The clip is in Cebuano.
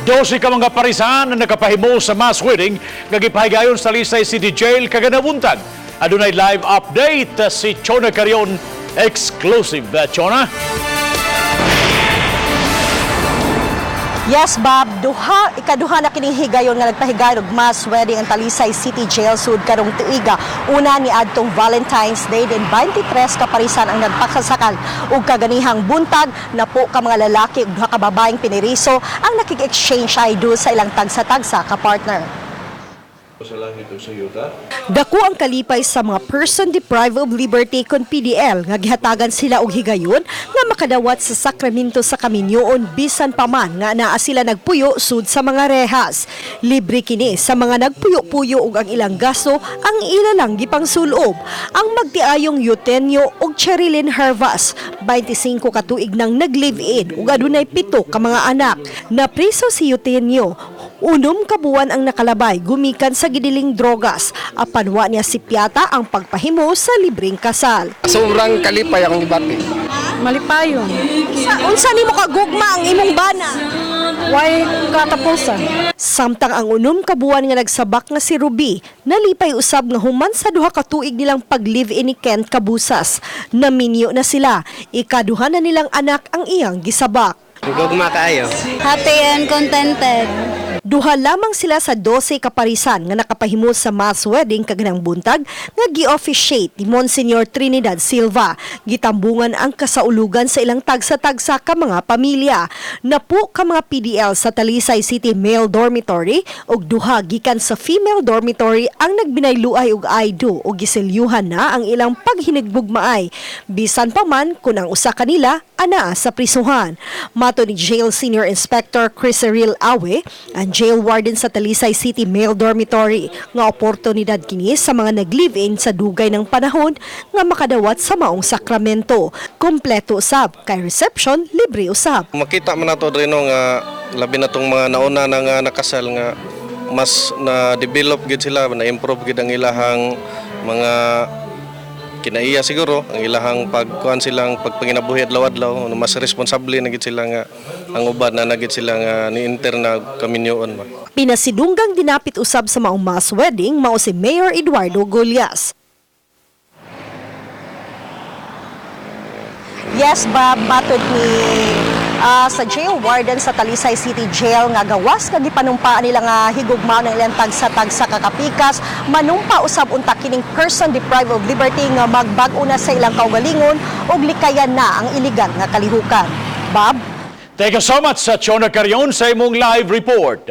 12 ka mga parisan na nakapahimo sa mass wedding nga gipahigayon sa Talisay City Jail kaganabuntag. Adunay live update si Chona Carion, exclusive. Chona? Yes, Bob, duha ikaduha na kining higayon nga nagpahigayon og mass wedding ang Talisay City Jail sud karong tuiga. Una ni adtong Valentine's Day din, 23 ka parisan ang nagpakasakal ug kaganihang buntag, napo ka mga lalaki ug duha ka babaeng piniriso ang nakig-exchange I do sa ilang tagsa-tagsa ka partner. Sa langit ug sa yuta. Dako ang kalipay sa mga person deprived of liberty kon PDL nga gihatagan sila og higayon nga makadawat sa sakramento sa kaminyoon bisan pa man nga naa sila nagpuyo sud sa mga rehas. Libre kini sa mga nagpuyo-puyo ug ang ilang gasto ang ila lang gipangsulob. Ang magtiayong Eutenio ug Cherilyn Hervas, 25 ka tuig nang nag-live-in ug adunay 7 ka mga anak. Napriso si Eutenio 6 ka buwan ang nakalabay gumikan sa gidiling drogas. Apan wa niya sipyata ang pagpahimo sa libreng kasal. Sobrang kalipay akong gibati. Malipayon. Sa unsa nimo kagugma ang imong bana? Why katapusan? Samtang ang 6 ka buwan nga nagsabak nga si Ruby, nalipay usab nga human sa 2 ka tuig nilang pag-live-in ni Kent Cabusas. Naminyo na sila. Ikaduha na nilang anak ang iyang gisabak. Gugma kaayo. Happy and contented. Duha lamang sila sa 12 kaparisan nga nakapahimo sa mass wedding kaganang buntag nga gi-officiate ni Monsignor Trinidad Silva. Gitambungan ang kasaulugan sa ilang tagsa-tagsa ka mga pamilya. Napo ka mga PDL sa Talisay City Male Dormitory ug duha gikan sa female dormitory ang nagbinayluay og I do ug giselyuhan na ang ilang paghinigugmaay. Bisan pa man kung ang usa kanila anaa sa prisuhan. Mato ni Jail Senior Inspector Chris Cyril Awe, ang jail warden sa Talisay City Male Dormitory, nga oportunidad kini sa mga nag-live-in sa dugay ng panahon nga makadawat sa maong sakramento. Kompleto usab kay reception, libre usab. Makita man nato diri, no, nga labi na tong mga nauna na nga nakasal nga mas na develop gid sila, na improve gid ang ilahang mga kinaiya siguro, ang ilahang pagkuan, silang pagpanginabuhi adlaw-adlaw, mas responsable na gid sila nga ang uban na na gid sila nga ni-enter na kaminyoon ba. Pinasidunggang dinapit usab sa maong mass wedding mao si Mayor Eduardo Gullas. Yes, Bob, matod ni sa jail warden sa Talisay City Jail nga gawas nga gipanumpaan nila nga higugma ng ilang tagsa-tagsa kakapikas, manumpa usab unta kining person deprived of liberty nga magbag-o na sa ilang kaugalingon ug likayan na ang iligal nga kalihukan. Bob? Thank you so much sa Chona Carion sa imong live report.